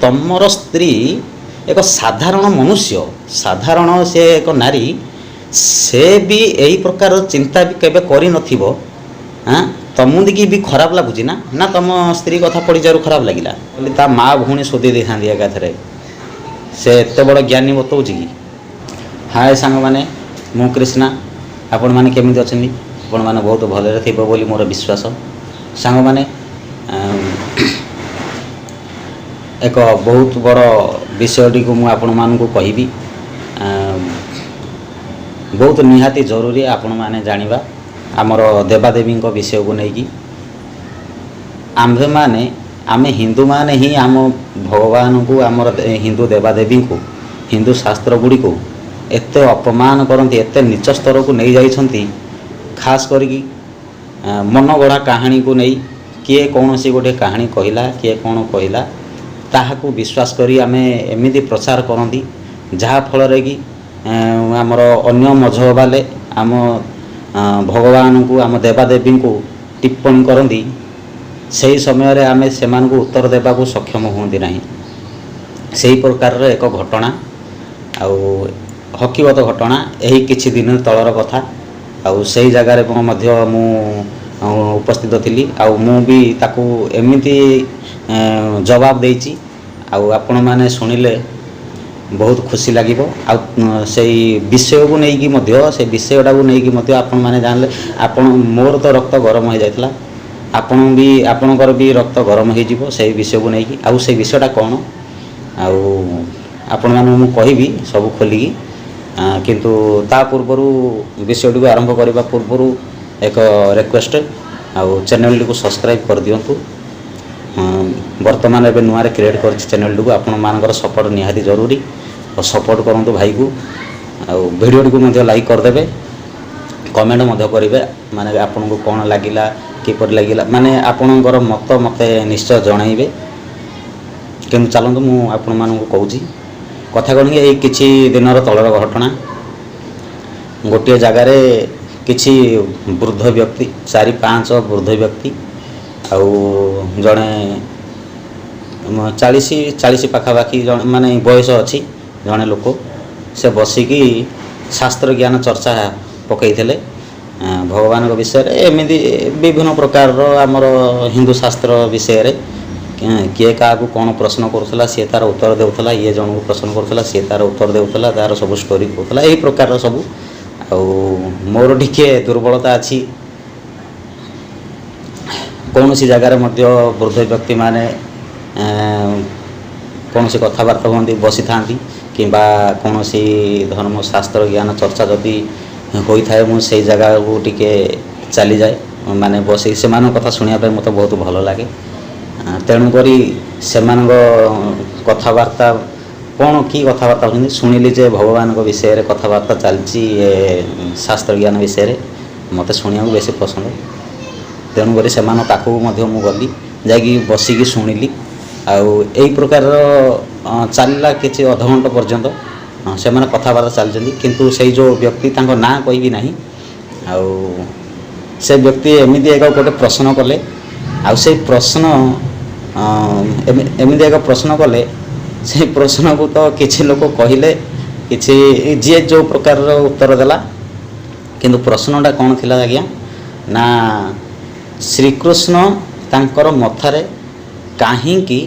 ତମର ସ୍ତ୍ରୀ ଏକ ସାଧାରଣ ମନୁଷ୍ୟ, ସାଧାରଣ ସେ ଏକ ନାରୀ, ସେ ବି ଏହି ପ୍ରକାର ଚିନ୍ତା ବି କେବେ କରିନଥିବ। ଆଁ ତମକୁ ବି ଖରାପ ଲାଗୁଛି ନା? ନା ତମ ସ୍ତ୍ରୀ କଥା ପଡ଼ିଯିବାରୁ ଖରାପ ଲାଗିଲା ବୋଲି ତା ମା ଭଉଣୀ ଶୋଧି ଦେଇଥାନ୍ତି ଏକାଥରେ। ସେ ଏତେ ବଡ଼ ଜ୍ଞାନୀ ବତଉଛି କି? ହାଏ ସାଙ୍ଗମାନେ, ମୁଁ କ୍ରିଷ୍ଣା। ଆପଣମାନେ କେମିତି ଅଛନ୍ତି? ଆପଣମାନେ ବହୁତ ଭଲରେ ଥିବ ବୋଲି ମୋର ବିଶ୍ୱାସ। ସାଙ୍ଗମାନେ, ଏକ ବହୁତ ବଡ଼ ବିଷୟଟିକୁ ମୁଁ ଆପଣମାନଙ୍କୁ କହିବି। ବହୁତ ନିହାତି ଜରୁରୀ ଆପଣମାନେ ଜାଣିବା ଆମର ଦେବାଦେବୀଙ୍କ ବିଷୟକୁ ନେଇକି। ଆମ୍ଭେମାନେ, ଆମେ ହିନ୍ଦୁମାନେ ହିଁ ଆମ ଭଗବାନଙ୍କୁ, ଆମର ହିନ୍ଦୁ ଦେବାଦେବୀଙ୍କୁ, ହିନ୍ଦୁ ଶାସ୍ତ୍ର ଗୁଡ଼ିକୁ ଏତେ ଅପମାନ କରନ୍ତି, ଏତେ ନୀଚ ସ୍ତରକୁ ନେଇଯାଇଛନ୍ତି। ଖାସ୍ କରିକି ମନଗଢ଼ା କାହାଣୀକୁ ନେଇ, କିଏ କୌଣସି ଗୋଟେ କାହାଣୀ କହିଲା, କିଏ କ'ଣ କହିଲା, ତାହାକୁ ବିଶ୍ୱାସ କରି ଆମେ ଏମିତି ପ୍ରଚାର କରନ୍ତି, ଯାହାଫଳରେ କି ଆମର ଅନ୍ୟ ମଜହବ ବାଲେ ଆମ ଭଗବାନଙ୍କୁ, ଆମ ଦେବାଦେବୀଙ୍କୁ ଟିପ୍ପଣୀ କରନ୍ତି। ସେହି ସମୟରେ ଆମେ ସେମାନଙ୍କୁ ଉତ୍ତର ଦେବାକୁ ସକ୍ଷମ ହୁଅନ୍ତି ନାହିଁ। ସେହି ପ୍ରକାରର ଏକ ଘଟଣା ଆଉ ହକିଗତ ଘଟଣା, ଏହି କିଛି ଦିନ ତଳର କଥା। ଆଉ ସେଇ ଜାଗାରେ ମଧ୍ୟ ମୁଁ ଉପସ୍ଥିତ ଥିଲି ଆଉ ମୁଁ ବି ତାକୁ ଏମିତି ଜବାବ ଦେଇଛି, ଆଉ ଆପଣମାନେ ଶୁଣିଲେ ବହୁତ ଖୁସି ଲାଗିବ। ଆଉ ସେଇ ବିଷୟକୁ ନେଇକି ମଧ୍ୟ, ସେ ବିଷୟଟାକୁ ନେଇକି ମଧ୍ୟ ଆପଣମାନେ ଜାଣିଲେ, ଆପଣ, ମୋର ତ ରକ୍ତ ଗରମ ହେଇଯାଇଥିଲା, ଆପଣ ବି, ଆପଣଙ୍କର ବି ରକ୍ତ ଗରମ ହେଇଯିବ ସେଇ ବିଷୟକୁ ନେଇକି। ଆଉ ସେଇ ବିଷୟଟା କ'ଣ, ଆଉ ଆପଣମାନଙ୍କୁ ମୁଁ କହିବି ସବୁ ଖୋଲିକି। କିନ୍ତୁ ତା ପୂର୍ବରୁ, ବିଷୟଟିକୁ ଆରମ୍ଭ କରିବା ପୂର୍ବରୁ ଏକ ରିକ୍ୱେଷ୍ଟ, ଆଉ ଚ୍ୟାନେଲଟିକୁ ସବସ୍କ୍ରାଇବ୍ କରିଦିଅନ୍ତୁ। ବର୍ତ୍ତମାନ ଏବେ ନୂଆରେ କ୍ରିଏଟ୍ କରିଛି ଚ୍ୟାନେଲଟିକୁ। ଆପଣମାନଙ୍କର ସପୋର୍ଟ ନିହାତି ଜରୁରୀ ଆଉ ସପୋର୍ଟ କରନ୍ତୁ ଭାଇକୁ। ଆଉ ଭିଡ଼ିଓଟିକୁ ମଧ୍ୟ ଲାଇକ୍ କରିଦେବେ, କମେଣ୍ଟ ମଧ୍ୟ କରିବେ, ମାନେ ଆପଣଙ୍କୁ କ'ଣ ଲାଗିଲା, କିପରି ଲାଗିଲା, ମାନେ ଆପଣଙ୍କର ମତ ମୋତେ ନିଶ୍ଚୟ ଜଣାଇବେ। କିନ୍ତୁ ଚାଲନ୍ତୁ, ମୁଁ ଆପଣମାନଙ୍କୁ କହୁଛି କଥା କ'ଣ କି, ଏଇ କିଛି ଦିନର ତଳର ଘଟଣା। ଗୋଟିଏ ଜାଗାରେ କିଛି ବୃଦ୍ଧ ବ୍ୟକ୍ତି, ଚାରି ପାଞ୍ଚ ବୃଦ୍ଧ ବ୍ୟକ୍ତି ଆଉ ଜଣେ 40 ପାଖାପାଖି ଜଣେ, ମାନେ ବୟସ ଅଛି ଜଣେ ଲୋକ, ସେ ବସିକି ଶାସ୍ତ୍ର ଜ୍ଞାନ ଚର୍ଚ୍ଚା ପକାଇଥିଲେ ଭଗବାନଙ୍କ ବିଷୟରେ, ଏମିତି ବିଭିନ୍ନ ପ୍ରକାରର ଆମର ହିନ୍ଦୁ ଶାସ୍ତ୍ର ବିଷୟରେ। କିଏ କାହାକୁ କ'ଣ ପ୍ରଶ୍ନ କରୁଥିଲା, ସିଏ ତା'ର ଉତ୍ତର ଦେଉଥିଲା। ଇଏ ଜଣକୁ ପ୍ରଶ୍ନ କରୁଥିଲା, ସିଏ ତା'ର ଉତ୍ତର ଦେଉଥିଲା, ତା'ର ସବୁ ଷ୍ଟୋରି କହୁଥିଲା, ଏହି ପ୍ରକାରର ସବୁ। ଆଉ ମୋର ଟିକିଏ ଦୁର୍ବଳତା ଅଛି। କୌଣସି ଜାଗାରେ ମଧ୍ୟ ବୃଦ୍ଧ ବ୍ୟକ୍ତିମାନେ କୌଣସି କଥାବାର୍ତ୍ତା ହୁଅନ୍ତି, ବସିଥାନ୍ତି, କିମ୍ବା କୌଣସି ଧର୍ମ ଶାସ୍ତ୍ର ଜ୍ଞାନ ଚର୍ଚ୍ଚା ଯଦି ହୋଇଥାଏ, ମୁଁ ସେଇ ଜାଗାକୁ ଟିକେ ଚାଲିଯାଏ, ମାନେ ବସି ସେମାନଙ୍କ କଥା ଶୁଣିବା ପାଇଁ ମୋତେ ବହୁତ ଭଲ ଲାଗେ। ତେଣୁକରି ସେମାନଙ୍କ କଥାବାର୍ତ୍ତା କ'ଣ, କି କଥାବାର୍ତ୍ତା ହେଉଛନ୍ତି, ଶୁଣିଲି ଯେ ଭଗବାନଙ୍କ ବିଷୟରେ କଥାବାର୍ତ୍ତା ଚାଲିଛି, ଏ ଶାସ୍ତ୍ର ଜ୍ଞାନ ବିଷୟରେ, ମୋତେ ଶୁଣିବାକୁ ବେଶୀ ପସନ୍ଦ। ତେଣୁକରି ସେମାନଙ୍କ ପାଖକୁ ମଧ୍ୟ ମୁଁ ଗଲି, ଯାଇକି ବସିକି ଶୁଣିଲି। ଆଉ ଏଇ ପ୍ରକାରର ଚାଲିଲା କିଛି ଅଧଘଣ୍ଟା ପର୍ଯ୍ୟନ୍ତ। ସେମାନେ କଥାବାର୍ତ୍ତା ଚାଲିଛନ୍ତି, କିନ୍ତୁ ସେଇ ଯେଉଁ ବ୍ୟକ୍ତି, ତାଙ୍କ ନାଁ କହିବି ନାହିଁ, ଆଉ ସେ ବ୍ୟକ୍ତି ଏମିତି ଏକ ଗୋଟେ ପ୍ରଶ୍ନ କଲେ, ଆଉ ସେଇ ପ୍ରଶ୍ନ ଏମିତି ଏକ ପ୍ରଶ୍ନ କଲେ, ସେଇ ପ୍ରଶ୍ନକୁ ତ କିଛି ଲୋକ କହିଲେ କିଛି, ଯିଏ ଯେଉଁ ପ୍ରକାରର ଉତ୍ତର ଦେଲା। କିନ୍ତୁ ପ୍ରଶ୍ନଟା କ'ଣ ଥିଲା ଆଜ୍ଞା ନା, ଶ୍ରୀକୃଷ୍ଣ ତାଙ୍କର ମଥାରେ କାହିଁକି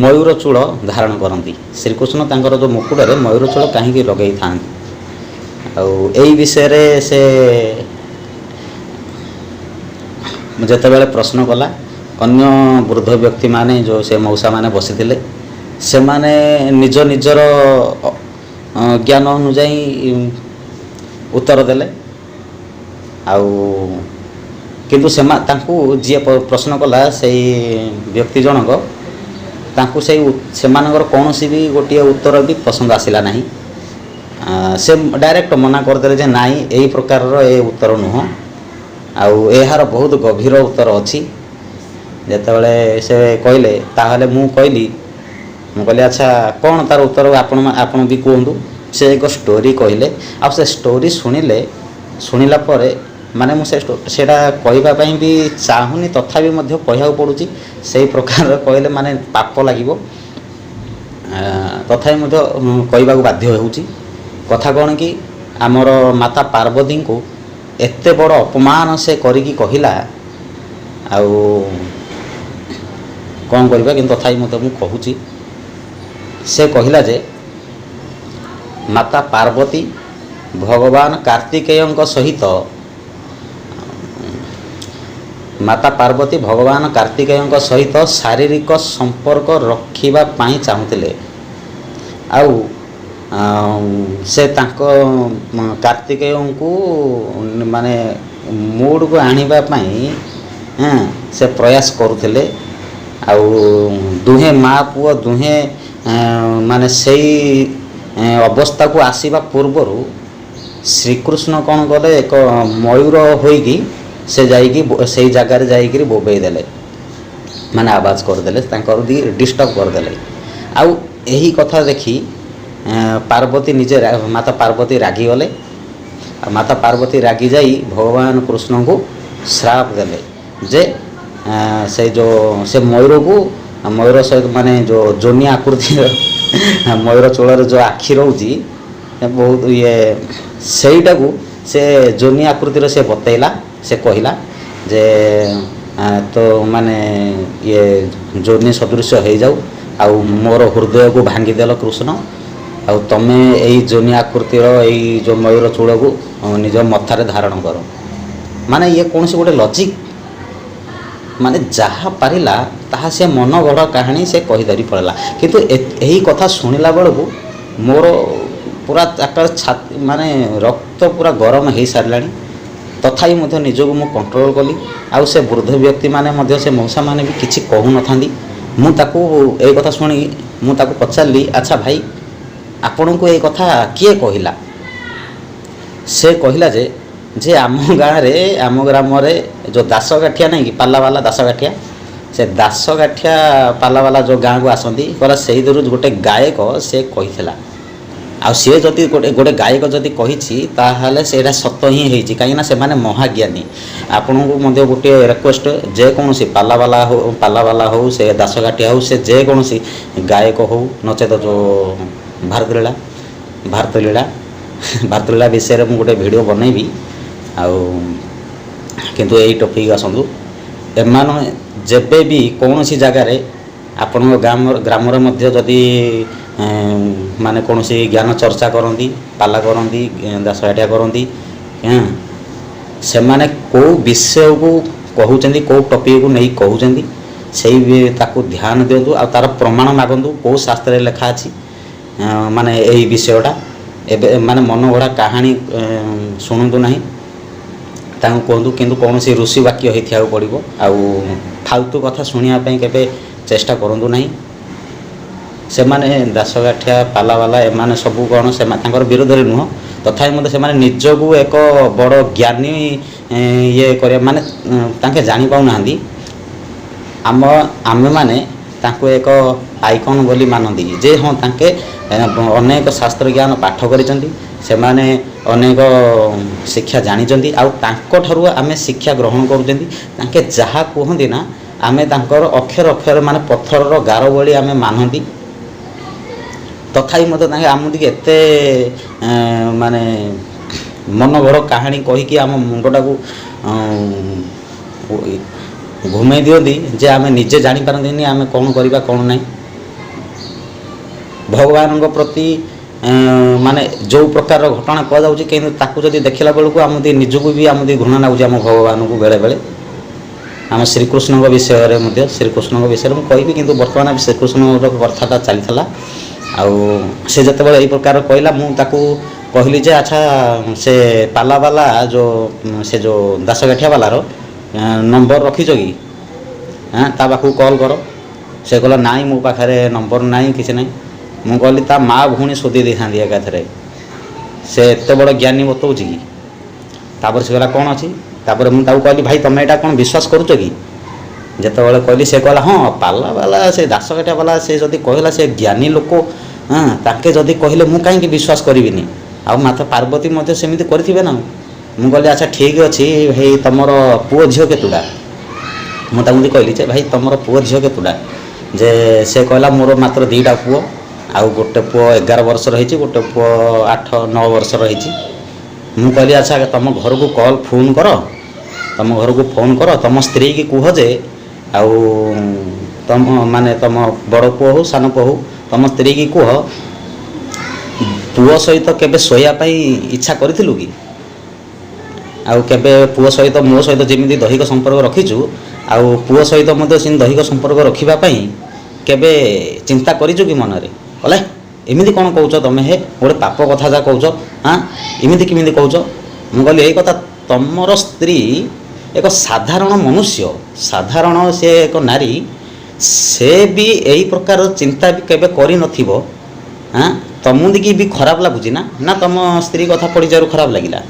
ମୟୂର ଚୂଳ ଧାରଣ କରନ୍ତି? ଶ୍ରୀକୃଷ୍ଣ ତାଙ୍କର ଯେଉଁ ମୁକୁଟରେ ମୟୂର ଚୂଳ କାହିଁକି ଲଗେଇଥାନ୍ତି? ଆଉ ଏଇ ବିଷୟରେ ସେ ଯେତେବେଳେ ପ୍ରଶ୍ନ କଲା, ଅନ୍ୟ ବୃଦ୍ଧ ବ୍ୟକ୍ତିମାନେ, ଯେଉଁ ସେ ମଉସାମାନେ ବସିଥିଲେ, ସେମାନେ ନିଜ ନିଜର ଜ୍ଞାନ ଅନୁଯାୟୀ ଉତ୍ତର ଦେଲେ। ଆଉ କିନ୍ତୁ ତାଙ୍କୁ ଯିଏ ପ୍ରଶ୍ନ କଲା, ସେଇ ବ୍ୟକ୍ତି ଜଣକ, ତାଙ୍କୁ ସେଇ ସେମାନଙ୍କର କୌଣସି ବି ଗୋଟିଏ ଉତ୍ତର ବି ପସନ୍ଦ ଆସିଲା ନାହିଁ। ସେ ଡାଇରେକ୍ଟ ମନା କରିଦେଲେ ଯେ ନାଇଁ, ଏଇ ପ୍ରକାରର ଏ ଉତ୍ତର ନୁହଁ, ଆଉ ଏହାର ବହୁତ ଗଭୀର ଉତ୍ତର ଅଛି। ଯେତେବେଳେ ସେ କହିଲେ, ତାହେଲେ ମୁଁ କହିଲି, ଆଚ୍ଛା, କ'ଣ ତାର ଉତ୍ତର, ଆପଣ ବି କୁହନ୍ତୁ। ସେ ଏକ ଷ୍ଟୋରି କହିଲେ। ଆଉ ସେ ଷ୍ଟୋରି ଶୁଣିଲା ପରେ ମାନେ ମୁଁ ସେଇଟା କହିବା ପାଇଁ ବି ଚାହୁଁନି, ତଥାପି ମଧ୍ୟ କହିବାକୁ ପଡ଼ୁଛି। ସେଇ ପ୍ରକାର କହିଲେ ମାନେ ପାପ ଲାଗିବ, ତଥାପି ମଧ୍ୟ କହିବାକୁ ବାଧ୍ୟ ହେଉଛି। କଥା କ'ଣ କି, ଆମର ମାତା ପାର୍ବତୀଙ୍କୁ ଏତେ ବଡ଼ ଅପମାନ ସେ କରିକି କହିଲା, ଆଉ କ'ଣ କରିବା, କିନ୍ତୁ ତଥାପି ମଧ୍ୟ ମୁଁ କହୁଛି। ସେ କହିଲା ଯେ ମାତା ପାର୍ବତୀ ଭଗବାନ କାର୍ତ୍ତିକେୟଙ୍କ ସହିତ, ମାତା ପାର୍ବତୀ ଭଗବାନ କାର୍ତ୍ତିକେୟଙ୍କ ସହିତ ଶାରୀରିକ ସମ୍ପର୍କ ରଖିବା ପାଇଁ ଚାହୁଁଥିଲେ, ଆଉ ସେ ତାଙ୍କ କାର୍ତ୍ତିକେୟଙ୍କୁ ମାନେ ମୁଡ଼କୁ ଆଣିବା ପାଇଁ ସେ ପ୍ରୟାସ କରୁଥିଲେ। ଆଉ ଦୁହେଁ ମା ପୁଅ ଦୁହେଁ ମାନେ ସେଇ ଅବସ୍ଥାକୁ ଆସିବା ପୂର୍ବରୁ ଶ୍ରୀକୃଷ୍ଣ କ'ଣ କଲେ? ଏକ ମୟୂର ହୋଇକି ସେ ଯାଇକି ସେଇ ଜାଗାରେ ଯାଇକିରି ବୋବେଇ ଦେଲେ, ମାନେ ଆବାଜ କରିଦେଲେ, ତାଙ୍କର ଡିଷ୍ଟର୍ବ କରିଦେଲେ। ଆଉ ଏହି କଥା ଦେଖି ପାର୍ବତୀ ନିଜେ, ମାତା ପାର୍ବତୀ ରାଗିଗଲେ। ଆଉ ମାତା ପାର୍ବତୀ ରାଗି ଯାଇ ଭଗବାନ କୃଷ୍ଣଙ୍କୁ ଶ୍ରାପ ଦେଲେ ଯେ ସେ ଯେଉଁ ସେ ମୟୂରକୁ, ମୟୂର ସହିତ ମାନେ ଯେଉଁ ଯୋନି ଆକୃତିର ମୟୂର ଚୂଳରେ ଯେଉଁ ଆଖି ରହୁଛି ବହୁତ ଇଏ, ସେଇଟାକୁ ସେ ଯୋନି ଆକୃତିର ସେ ବତେଇଲା। ସେ କହିଲା ଯେ ତ ମାନେ ଇଏ ଯୋନି ସଦୃଶ୍ୟ ହେଇଯାଉ, ଆଉ ମୋର ହୃଦୟକୁ ଭାଙ୍ଗିଦେଲ କୃଷ୍ଣ, ଆଉ ତମେ ଏଇ ଯୋନି ଆକୃତିର ଏଇ ଯେଉଁ ମୟୂର ଚୂଳକୁ ନିଜ ମଥାରେ ଧାରଣ କର। ମାନେ ଇଏ କୌଣସି ଗୋଟେ ଲଜିକ୍? ମାନେ ଯାହା ପାରିଲା ତାହା ସେ ମନ ଗଢ଼ କାହାଣୀ ସେ କହିଧରି ପଳେଇଲା। କିନ୍ତୁ ଏହି କଥା ଶୁଣିଲା ବେଳକୁ ମୋର ପୁରା ତାଙ୍କର ଛାତି ମାନେ ରକ୍ତ ପୁରା ଗରମ ହେଇସାରିଲାଣି। ତଥାପି ମଧ୍ୟ ନିଜକୁ ମୁଁ କଣ୍ଟ୍ରୋଲ କଲି। ଆଉ ସେ ବୃଦ୍ଧ ବ୍ୟକ୍ତିମାନେ ମଧ୍ୟ, ସେ ମଉସାମାନେ ବି କିଛି କହୁନଥାନ୍ତି। ମୁଁ ତାକୁ ଏଇ କଥା ଶୁଣି ମୁଁ ତାକୁ ପଚାରିଲି, ଆଚ୍ଛା ଭାଇ, ଆପଣଙ୍କୁ ଏଇ କଥା କିଏ କହିଲା? ସେ କହିଲା ଯେ ଆମ ଗାଁରେ, ଆମ ଗ୍ରାମରେ ଯେଉଁ ଦାସକାଠିଆ ନାହିଁ କି, ପାଲାବାଲା ଦାସକାଠିଆ, ସେ ଦାସକାଠିଆ ପାଲାବାଲା ଯେଉଁ ଗାଁକୁ ଆସନ୍ତି, କହିଲା ସେଇଥିରୁ ଗୋଟେ ଗାୟକ ସେ କହିଥିଲା। ଆଉ ସିଏ ଯଦି ଗୋଟେ ଗାୟକ ଯଦି କହିଛି, ତାହେଲେ ସେଇଟା ସତ ହିଁ ହେଇଛି, କାହିଁକିନା ସେମାନେ ମହାଜ୍ଞାନୀ। ଆପଣଙ୍କୁ ମଧ୍ୟ ଗୋଟିଏ ରିକ୍ୱେଷ୍ଟ, ଯେକୌଣସି ପାଲାବାଲା ହଉ, ପାଲାବାଲା ହଉ, ସେ ଦାସକାଠିଆ ହଉ, ସେ ଯେକୌଣସି ଗାୟକ ହଉ, ନଚେତ ଯେଉଁ ଭାରତଲୀଳା, ଭାରତଲୀଳା, ଭାରତଲୀଳା ବିଷୟରେ ମୁଁ ଗୋଟେ ଭିଡ଼ିଓ ବନେଇବି। ଆଉ କିନ୍ତୁ ଏଇ ଟପିକ୍ ଆସନ୍ତୁ। ଏମାନେ ଯେବେ ବି କୌଣସି ଜାଗାରେ ଆପଣଙ୍କ ଗ୍ରାମରେ ମଧ୍ୟ ଯଦି ମାନେ କୌଣସି ଜ୍ଞାନ ଚର୍ଚ୍ଚା କରନ୍ତି, ପାଲା କରନ୍ତି, ଦାସକାଠିଆ କରନ୍ତି, ସେମାନେ କେଉଁ ବିଷୟକୁ କହୁଛନ୍ତି, କେଉଁ ଟପିକକୁ ନେଇ କହୁଛନ୍ତି, ସେଇ ତାକୁ ଧ୍ୟାନ ଦିଅନ୍ତୁ ଆଉ ତା'ର ପ୍ରମାଣ ମାଗନ୍ତୁ, କେଉଁ ଶାସ୍ତ୍ରରେ ଲେଖା ଅଛି ମାନେ ଏଇ ବିଷୟଟା। ଏବେ ମାନେ ମନଗଢ଼ା କାହାଣୀ ଶୁଣନ୍ତୁ ନାହିଁ। ତାଙ୍କୁ କୁହନ୍ତୁ, କିନ୍ତୁ କୌଣସି ଋଷି ବାକ୍ୟ ହେଇଥିବାକୁ ପଡ଼ିବ। ଆଉ ଫାଲତୁ କଥା ଶୁଣିବା ପାଇଁ କେବେ ଚେଷ୍ଟା କରନ୍ତୁ ନାହିଁ। ସେମାନେ ଦାସକାଠିଆ ପାଲାବାଲା ଏମାନେ ସବୁ କ'ଣ, ସେମାନେ ତାଙ୍କର ବିରୋଧରେ ନୁହଁ, ତଥାପି ମଧ୍ୟ ସେମାନେ ନିଜକୁ ଏକ ବଡ଼ ଜ୍ଞାନୀ ଇଏ କରିବା ମାନେ ତାଙ୍କେ ଜାଣିପାରୁନାହାନ୍ତି, ଆମେମାନେ ତାଙ୍କୁ ଏକ ଆଇକନ୍ ବୋଲି ମାନନ୍ତି ଯେ ହଁ, ତାଙ୍କେ ଅନେକ ଶାସ୍ତ୍ର ଜ୍ଞାନ ପାଠ କରିଛନ୍ତି, ସେମାନେ ଅନେକ ଶିକ୍ଷା ଜାଣିଛନ୍ତି, ଆଉ ତାଙ୍କଠାରୁ ଆମେ ଶିକ୍ଷା ଗ୍ରହଣ କରୁଛନ୍ତି। ତାଙ୍କେ ଯାହା କୁହନ୍ତି ନା, ଆମେ ତାଙ୍କର ଅକ୍ଷର ଅକ୍ଷର ମାନେ ପଥରର ଗାର ଭଳି ଆମେ ମାନନ୍ତି। ତଥାପି ମଧ୍ୟ ତାଙ୍କେ ଆମକୁ ଟିକେ ଏତେ ମାନେ ମନଗଢ଼ କାହାଣୀ କହିକି ଆମ ମୁଣ୍ଡଟାକୁ ଘୁମେଇ ଦିଅନ୍ତି ଯେ ଆମେ ନିଜେ ଜାଣିପାରନ୍ତିନି ଆମେ କ'ଣ କରିବା କ'ଣ ନାହିଁ। ଭଗବାନଙ୍କ ପ୍ରତି ମାନେ ଯେଉଁ ପ୍ରକାରର ଘଟଣା କୁହାଯାଉଛି, କିନ୍ତୁ ତାକୁ ଯଦି ଦେଖିଲା ବେଳକୁ ଆମ ନିଜକୁ ବି ଆମ ଘୃଣା ଲାଗୁଛି ଆମ ଭଗବାନଙ୍କୁ ବେଳେବେଳେ। ଆମ ଶ୍ରୀକୃଷ୍ଣଙ୍କ ବିଷୟରେ ମଧ୍ୟ, ଶ୍ରୀକୃଷ୍ଣଙ୍କ ବିଷୟରେ ମୁଁ କହିବି, କିନ୍ତୁ ବର୍ତ୍ତମାନ ଶ୍ରୀକୃଷ୍ଣଙ୍କର କଥାଟା ଚାଲିଥିଲା। ଆଉ ସେ ଯେତେବେଳେ ଏଇ ପ୍ରକାର କହିଲା, ମୁଁ ତାକୁ କହିଲି ଯେ ଆଚ୍ଛା, ସେ ପାଲାବାଲା ଯେଉଁ, ସେ ଯେଉଁ ଦାସକାଠିଆ ବାଲାର ନମ୍ବର ରଖିଛ କି? ତା ପାଖକୁ କଲ୍ କର। ସେ କହିଲା, ନାଇଁ, ମୋ ପାଖରେ ନମ୍ବର ନାହିଁ, କିଛି ନାହିଁ। ମୁଁ କହିଲି, ତା ମା ଭଉଣୀ ଶୋଧି ଦେଇଥାନ୍ତି ଏକାଥରେ, ସେ ଏତେ ବଡ଼ ଜ୍ଞାନୀ ବତଉଛି କି? ତାପରେ ସେ କହିଲା, କ'ଣ ଅଛି? ତାପରେ ମୁଁ ତାକୁ କହିଲି, ଭାଇ, ତମେ ଏଇଟା କ'ଣ ବିଶ୍ୱାସ କରୁଛ କି? ଯେତେବେଳେ କହିଲି, ସେ କହିଲା, ହଁ, ପାଲାବାଲା ସେ ଦାସକାଠିଆ ବାଲା ସେ ଯଦି କହିଲା, ସେ ଜ୍ଞାନୀ ଲୋକ, ହଁ, ତାଙ୍କେ ଯଦି କହିଲେ ମୁଁ କାହିଁକି ବିଶ୍ୱାସ କରିବିନି? ଆଉ ମାତା ପାର୍ବତୀ ମଧ୍ୟ ସେମିତି କରିଥିବେ ନା? ମୁଁ କହିଲି, ଆଚ୍ଛା ଠିକ୍ ଅଛି ଭାଇ, ତୁମର ପୁଅ ଝିଅ କେତୁଟା? ମୁଁ ତାଙ୍କୁ କହିଲି ଯେ ଭାଇ, ତୁମର ପୁଅ ଝିଅ କେତୁଟା? ଯେ ସେ କହିଲା, ମୋର ମାତ୍ର 2ଟା ପୁଅ, ଆଉ ଗୋଟେ ପୁଅ 11 ବର୍ଷର ହେଇଛି, ଗୋଟେ ପୁଅ 8-9 ବର୍ଷର ହେଇଛି। ମୁଁ କହିଲି, ଆଚ୍ଛା ତୁମ ଘରକୁ କଲ୍ ଫୋନ୍ କର, ତୁମ ଘରକୁ ଫୋନ୍ କର, ତୁମ ସ୍ତ୍ରୀକି କୁହ ଯେ ଆଉ ତମ ମାନେ ତୁମ ବଡ଼ ପୁଅ ହଉ, ସାନ ପୁଅ ହଉ, ତୁମ ସ୍ତ୍ରୀକି କୁହ, ପୁଅ ସହିତ କେବେ ଶୋଇବା ପାଇଁ ଇଚ୍ଛା କରିଥିଲୁ କି? ଆଉ କେବେ ପୁଅ ସହିତ, ମୋ ସହିତ ଯେମିତି ଦୈହିକ ସମ୍ପର୍କ ରଖିଛୁ, ଆଉ ପୁଅ ସହିତ ମଧ୍ୟ ସେମିତି ଦୈହିକ ସମ୍ପର୍କ ରଖିବା ପାଇଁ କେବେ ଚିନ୍ତା କରିଛୁ କି ମନରେ? କହିଲେ, ଏମିତି କ'ଣ କହୁଛ ତମେ ହେ, ଗୋଟେ ପାପ କଥା ଯାହା କହୁଛ, ହାଁ, ଏମିତି କେମିତି କହୁଛ? ମୁଁ କହିଲି, ଏଇ କଥା, ତମର ସ୍ତ୍ରୀ ଏକ ସାଧାରଣ ମନୁଷ୍ୟ, ସାଧାରଣ ସେ ଏକ ନାରୀ, ସେ ବି ଏଇ ପ୍ରକାର ଚିନ୍ତା ବି କେବେ କରିନଥିବ। ହାଁ, ତମକୁ ବି ଖରାପ ଲାଗୁଛି ନା? ନା ତମ ସ୍ତ୍ରୀ କଥା ପଡ଼ିଯିବାରୁ ଖରାପ ଲାଗିଲା?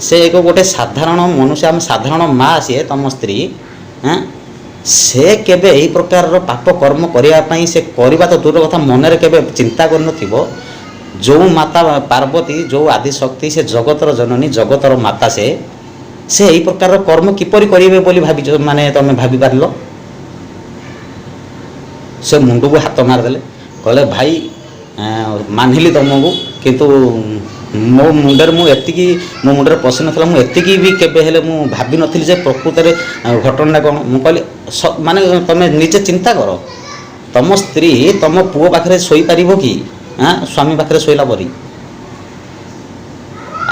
ସେ ଏକ ଗୋଟେ ସାଧାରଣ ମନୁଷ୍ୟ, ଆମ ସାଧାରଣ ମା ସିଏ ତମ ସ୍ତ୍ରୀ। ହାଁ, ସେ କେବେ ଏହି ପ୍ରକାରର ପାପ କର୍ମ କରିବା ପାଇଁ, ସେ କରିବା ତ ଦୂର କଥା, ମନରେ କେବେ ଚିନ୍ତା କରିନଥିବ। ଯେଉଁ ମାତା ପାର୍ବତୀ, ଯେଉଁ ଆଦିଶକ୍ତି, ସେ ଜଗତର ଜନନୀ, ଜଗତର ମାତା, ସେ ଏହି ପ୍ରକାରର କର୍ମ କିପରି କରିବେ ବୋଲି ଭାବିଛ? ମାନେ ତମେ ଭାବିପାରିଲ? ସେ ମୁଣ୍ଡକୁ ହାତ ମାରିଦେଲେ, କହିଲେ, ଭାଇ ମାନିଲି ତମକୁ, କିନ୍ତୁ ମୋ ମୁଣ୍ଡରେ ମୁଁ ଏତିକି ମୋ ମୁଣ୍ଡରେ ପଶିନଥିଲା, ମୁଁ ଏତିକି ବି କେବେ ହେଲେ ମୁଁ ଭାବିନଥିଲି ଯେ ପ୍ରକୃତରେ ଘଟଣାଟା କ'ଣ। ମୁଁ କହିଲି, ମାନେ ତମେ ନିଜେ ଚିନ୍ତା କର, ତମ ସ୍ତ୍ରୀ ତମ ପୁଅ ପାଖରେ ଶୋଇପାରିବ କି? ଆଁ, ସ୍ୱାମୀ ପାଖରେ ଶୋଇଲା ପରି?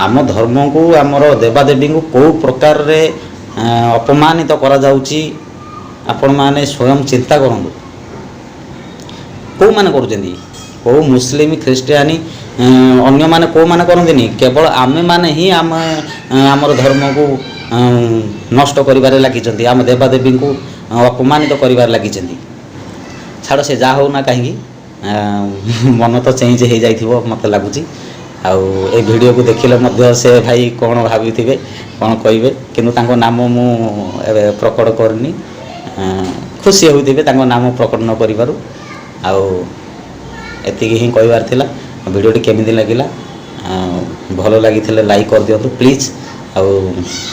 ଆମ ଧର୍ମକୁ, ଆମର ଦେବାଦେବୀଙ୍କୁ କେଉଁ ପ୍ରକାରରେ ଅପମାନିତ କରାଯାଉଛି, ଆପଣମାନେ ସ୍ୱୟଂ ଚିନ୍ତା କରନ୍ତୁ। କେଉଁମାନେ କରୁଛନ୍ତି? କେଉଁ ମୁସଲିମ, ଖ୍ରୀଷ୍ଟିଆନୀ, ଅନ୍ୟମାନେ କେଉଁମାନେ କରନ୍ତିନି। କେବଳ ଆମେମାନେ ହିଁ ଆମେ ଆମର ଧର୍ମକୁ ନଷ୍ଟ କରିବାରେ ଲାଗିଛନ୍ତି, ଆମ ଦେବାଦେବୀଙ୍କୁ ଅପମାନିତ କରିବାରେ ଲାଗିଛନ୍ତି। ଛାଡ଼, ସେ ଯାହା ହେଉ ନା କାହିଁକି, ମନ ତ ଚେଞ୍ଜ ହେଇଯାଇଥିବ ମୋତେ ଲାଗୁଛି। ଆଉ ଏ ଭିଡ଼ିଓକୁ ଦେଖିଲେ ମଧ୍ୟ ସେ ଭାଇ କ'ଣ ଭାବିଥିବେ, କ'ଣ କହିବେ, କିନ୍ତୁ ତାଙ୍କ ନାମ ମୁଁ ଏବେ ପ୍ରକଟ କରିନି। ଖୁସି ହେଉଥିବେ ତାଙ୍କ ନାମ ପ୍ରକଟ ନ କରିବାରୁ। ଆଉ ଏତିକି ହିଁ କହିବାର ଥିଲା। ଭିଡ଼ିଓଟି କେମିତି ଲାଗିଲା? ଭଲ ଲାଗିଥିଲେ ଲାଇକ୍ କରିଦିଅନ୍ତୁ ପ୍ଲିଜ୍, ଆଉ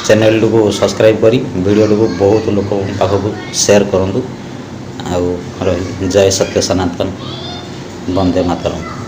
ଚ୍ୟାନେଲଟିକୁ ସବସ୍କ୍ରାଇବ୍ କରି ଭିଡ଼ିଓଟିକୁ ବହୁତ ଲୋକଙ୍କ ପାଖକୁ ସେୟାର କରନ୍ତୁ। ଆଉ ରହିଲି। ଜୟ ସତ୍ୟ ସନାତନ, ବନ୍ଦେ ମାତରମ୍।